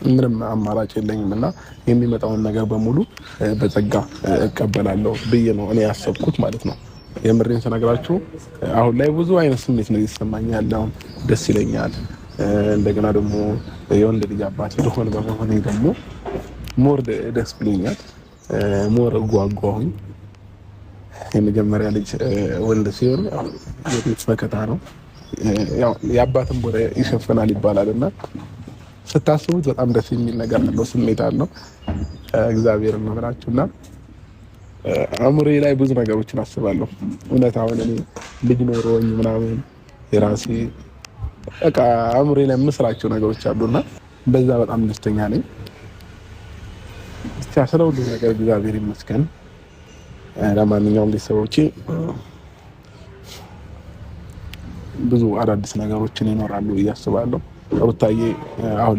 ምንም አማራጭ የለኝም እና የሚመጣውን ነገር በሙሉ በጸጋ እቀበላለሁ ብዬ ነው እኔ ያሰብኩት ማለት ነው። የምሬን ስነግራችሁ አሁን ላይ ብዙ አይነት ስሜት ነው እየተሰማኝ ያለው። ደስ ይለኛል። እንደገና ደግሞ የወንድ ልጅ አባት ልሆን በመሆኔ ደግሞ more ደስ ብሎኛል። More እጓጓሁኝ። የመጀመሪያ ልጅ ወንድ ሲሆን የቤት መከታ ነው፣ የአባትን ቦታ ይሸፍናል ይባላል እና ስታስቡት በጣም ደስ የሚል ነገር አለው፣ ስሜት አለው። እግዚአብሔር ነው ብላችሁ እና አእምሮዬ ላይ ብዙ ነገሮችን አስባለሁ። እውነት አሁን እኔ ልጅ ኖሮኝ ምናምን የራሴ በቃ አእምሮዬ ላይ የምስላቸው ነገሮች አሉና በዛ በጣም ደስተኛ ነኝ። ብቻ ስለ ሁሉ ነገር እግዚአብሔር ይመስገን። ለማንኛውም ቤተሰቦቼ ብዙ አዳዲስ ነገሮችን ይኖራሉ ብዬ አስባለሁ። ሩታዬ አሁን